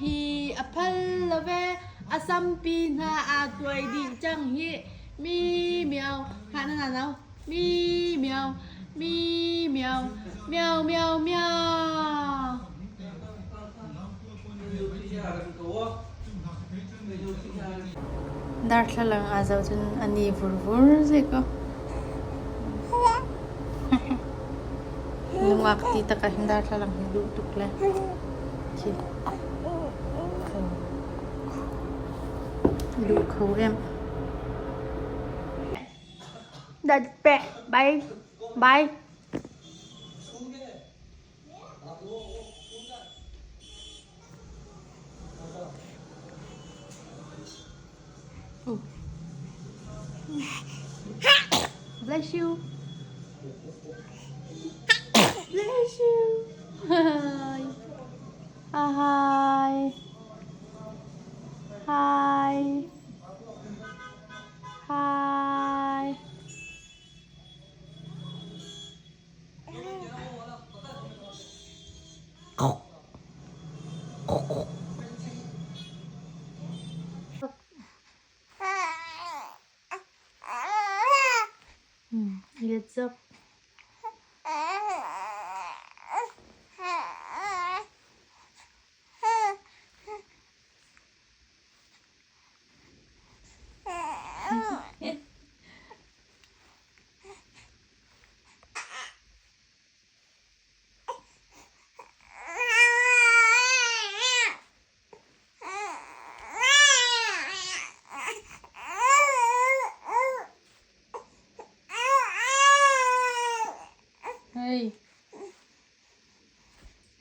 hi a phal lo ve. A sampi hna aa tuai dih cang hih. Mi miau, hah na nau. Mi miau, mi miau, miau miau miau. Darthlalang aa zoh cun a ni vurvur zei ko. Nungak ti tak ah hin darthlalang hi duh tuk le khi duh kho em. Dat pe bye bye. Bless you. Bless you. Hi. Hi. Hi. Hi. Let zok. Hey.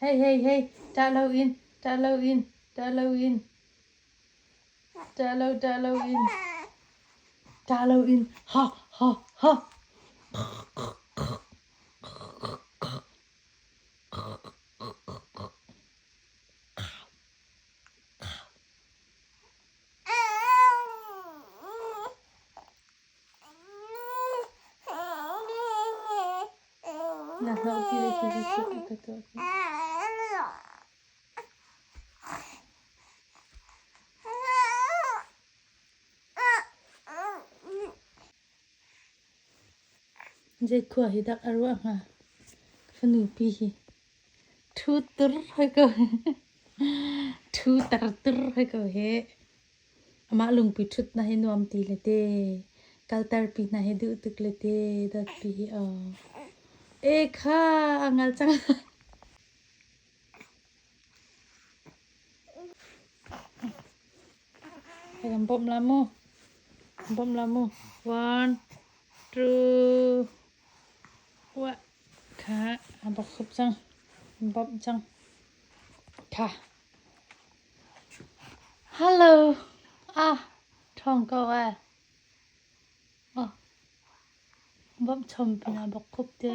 Hey hey hey, ṭah loin, ṭah loin, ṭah loin. Ṭah lo, ṭah loin. Ṭah loin. Ha ha ha. Na hlauh ti le khi ka tuah. Zeikhua hi dah a ruah hnga? Ka fanupi hi ṭhu tur hoi ko. Ṭhu tar tur hoi ko hih. Amah lungpi ṭhut na hi nuam ti le te. Kalter pi hna hi duh tuk le te. Dawtpi hi aw. E kha a ngal cang. Kan bawmh la mu. Bawmh la mu. One, two, one. Kha a bawk khup cang. Bawmh cang. Kha. Hello. Ah, ṭhawng ko eh. Oh. Bawmh chom pinah bawk khup te.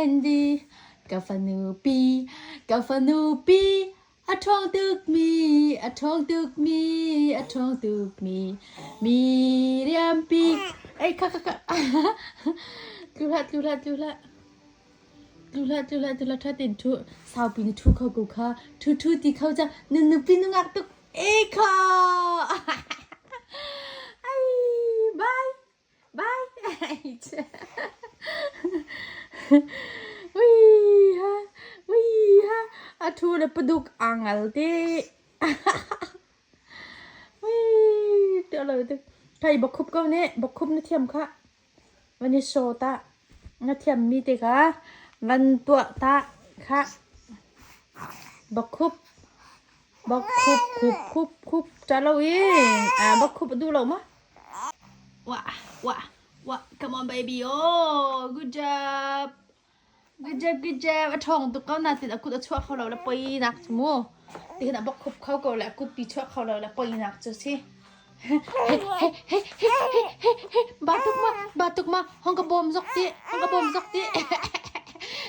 Andy, ka fanu pi, ka fanu pi, A ṭhawng tukmi, a ṭhawng tukmi, a ṭhawng tukmi, mi riampi. Ei kha kha kha. Tlu hlah, tlu hlah, tlu hlah. Tlu hlah, tlu hlah, tlu hlah, ṭha tein ṭhu. Saupi na ṭhu kho ko kha. Ṭhu ṭhu ti kho cang. Na nupi nungak tuk. Ei kha. Ai, bye. Bye. Ui ha, ui ha. A thu le paduk aa ngal te. Ui, te lo te. Kai bakhup ko ne, bakhup na thiam kha. Van i so ta. Na thiam mi te kha. Van tuah ta kha. Bakhup. Bakhup khup khup khup cha lo i. À bakhup du lo ma. Wah, wah, wah, come on baby. Oh, good job. Good job, good job. A ṭhawng tuk ko natin a kut a chuah kho lo le poi nak cu mu. Tihin a bok khup kho ko le a kut pi chuah kho lo le poi nak cu si. Ba tuk ma ba tuk ma hong ka bawm zok ti hong ka bawm zok ti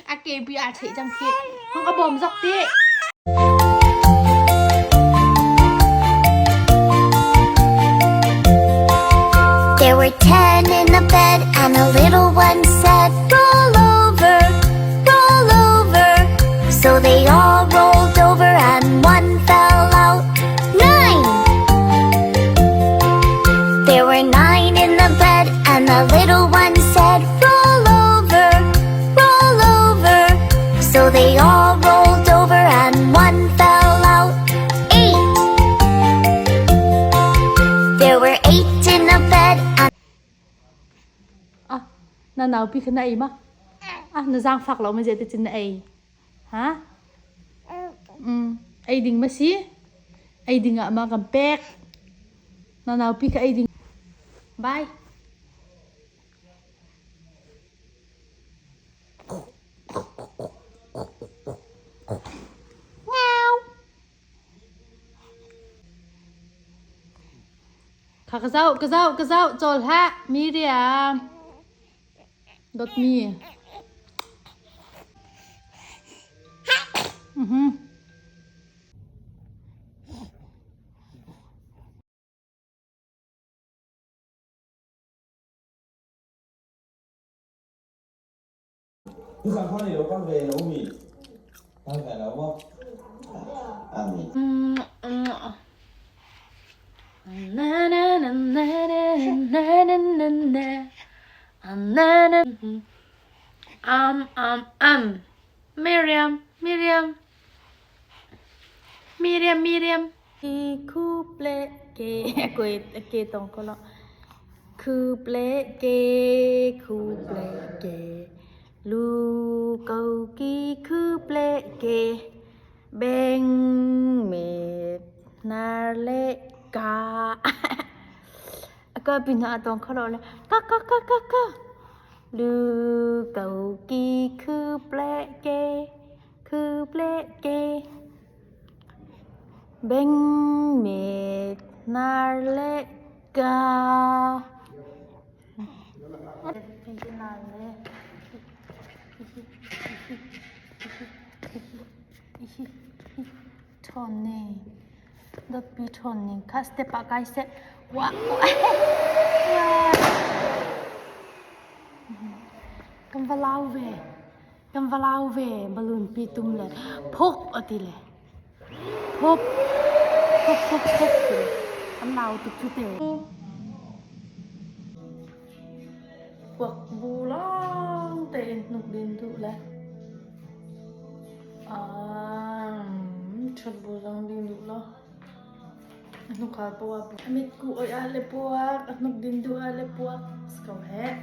a ke bi a theih cang khi hong ka bawm zok ti. There were 10 in the bed, and the little one said, Roll over, roll over. So they all rolled over, and one fell out. Nine! There were nine in the bed, and the little one said, Roll over, roll over. So they all rolled over, and one fell out. Eight! There were eight in the bed, and Ah, na naupi kha na ei ma? Ah, na zaangfak lo ma zeiticun na ei? Ha? Ei ding ma si? Ei ding ah ma kan pek. Na naupi kha ei ding. Bye. Meow. Kha ka zoh, ka zoh, ka zoh, cawl hlah, Miriam. Dawtmi. Mhm. Tuzaan khua nih kan ve lo mi kan ve lo maw? Amen. Na na na na na na na na na na Miriam, Miriam, Miriam, Miriam. Couple ke ke tong ko lo. Couple ke couple ke lu ko ki couple ke beng met nar le ka. Ka pin na tong kho lo le ka ka ka ka ka. Lu ko ki couple ke couple ke beng met nar le ka. Ṭhawn ning dawtpi ṭhawn ning kha step ah kai seh. Wah kan va lau ve kan va lau ve balloon pi tum le phuk a ti le phuk phuk phuk phuk ti le an lau tuk cu te. Kuak bu lawng tein hnuk din duh le ṭhut bu zong din duh lo. A hnuk ah puak. A mitku oi ah le puak, a hnuk din duh ah le puak. Si ko heh.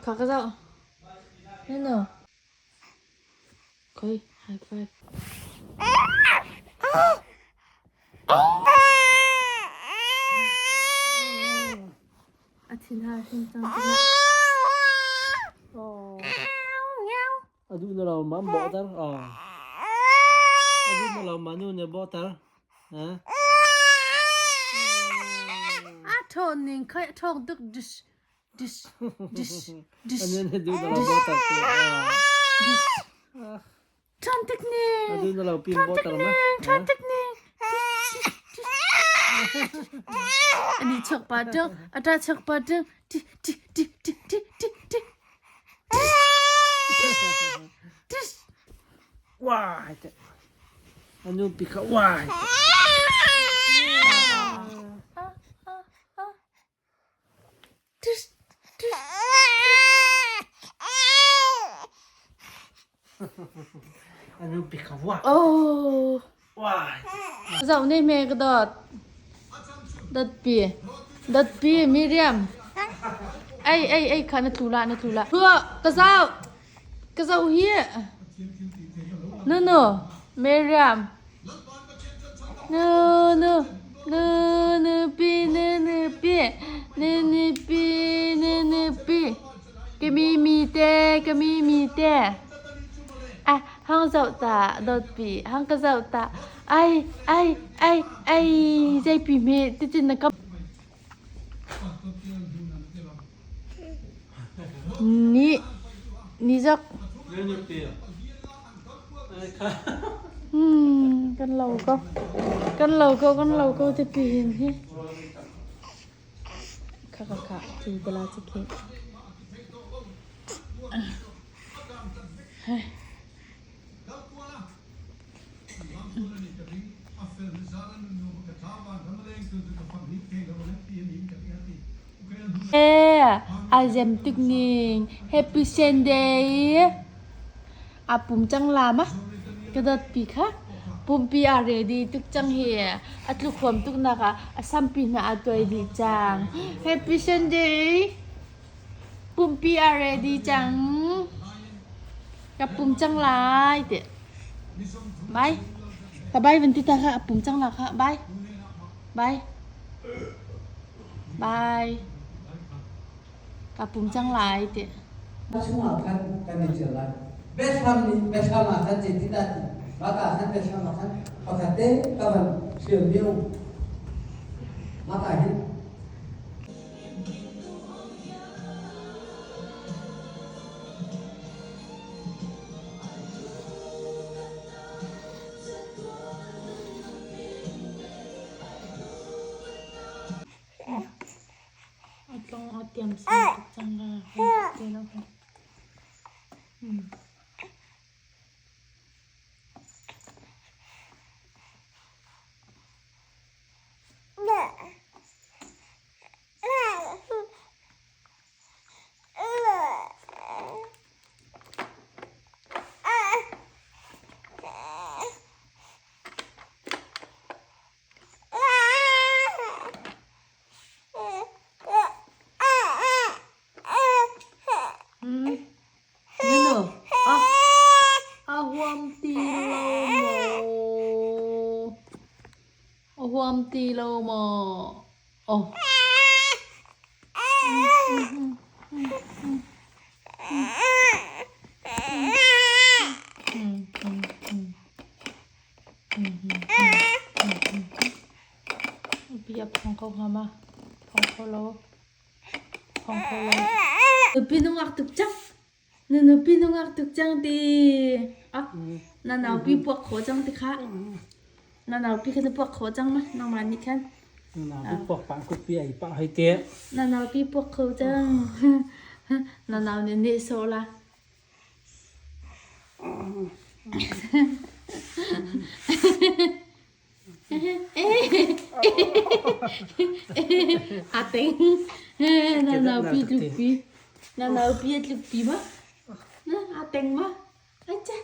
Kha ka zoh. Nino. Khoi, high five. A thin har hring cang tikah. Oh. A duh na lo ma an bawhter. Oh. A duh na lo ma nu nih a bawhter. Ha? A ṭhawn ning khoi a ṭhawng tuk dish dish dish dish. A nu nih duh na lo bawhter tu. Dish. Ṭhawn tuk ning. A duh na lo pin bawhter ma. Ṭhawn tuk ning. Ani chok pa ṭung, a ṭa chok pa ṭung, ti ti ti ti ti ti ti. Wah! A nu pi kha wah! Oh. Zoh ne hme ka dawt. Dot pi. Dot pi Miriam. Ei ei ei kha na tlu la na tlu la. Hua ka zau. Ka zau hi. No no Miriam. No no no no pi no no pi no no pi no no pi. Ka mi mi te ka mi mi te. Ah hang zoh ta dot pi hang ka zoh ta. Ai ai ai ai zei pi hme ticin na ka Ni ni zak. Kan lo ko. Kan lo ko kan lo ko ti pi hin hi. Kha kha kha ti bala chi khi. Ai zem tuk ning Happy Sunday a pum cang la ma ka dot pi kha pumpi a ready tuk cang hi a tluk huam tuk nak ah a sampi hna a tuai dih cang Happy Sunday Pumpi a ready cang. Ka pum cang lai ti. Bye. Ka bye van ti ta kha a pum cang la kha. Bye. Bye. Bye. Ka pum cang lai ti. Chungah khan kan i ṭial lai. Bethlam nih Bethlam ah khan zeitindah ti mah ah khan Bethlam ah khan pakhat te ka van ṭial mi a um. Mah ka hin A tlong a tiam sang tuk cang la. Te lo. A huam ti lo maw? A huam ti lo maw? Oh. Bia phong ko hnga ma? Phong kho lo. Phong kho lo. Nupi nungak tuk cang. Na nupi nungak tuk cang ti. Ah, na naupi puak kho cang ti kha. Na naupi kha na puak kho cang ma? Nangmah nih khan. Na naupi puak pah kupi ai pah hei te. Na naupi puak kho cang. Na nau nih neh sawh la. A teng. Na naupi tlukpi. Na naupi a tlukpi ma? Na a teng ma? Ai cha,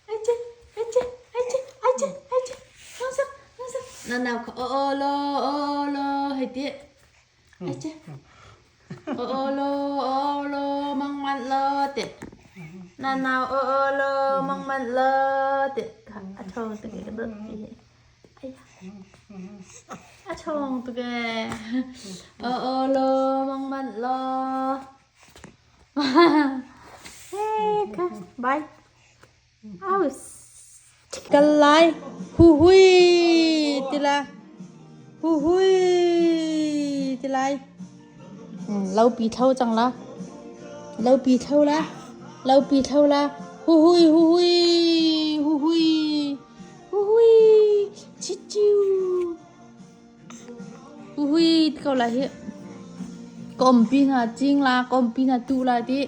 ai cha, ai cha, ai cha, ai cha, ai cha. Hang sak, hang sak. Na nau kha o o lo o lo hei ti. Ai cha. O o lo o lo mang man lo ti. Na nau o o lo mang man lo ti. Kha a thong tuk i ka dot ti. Ai a thong tuk e. O o lo mang man lo. Hey, kha bye. Aus. Kal lai. Hu hui ti la. Hu hui ti lai. Lo pi tho cang la. Lo pi tho la. Lo pi tho la. Hu hui hu hui hu hui hu hui chi chiu. Hu hui ti ko lai hi. Kompi hna cing la, kompi hna tu la ti.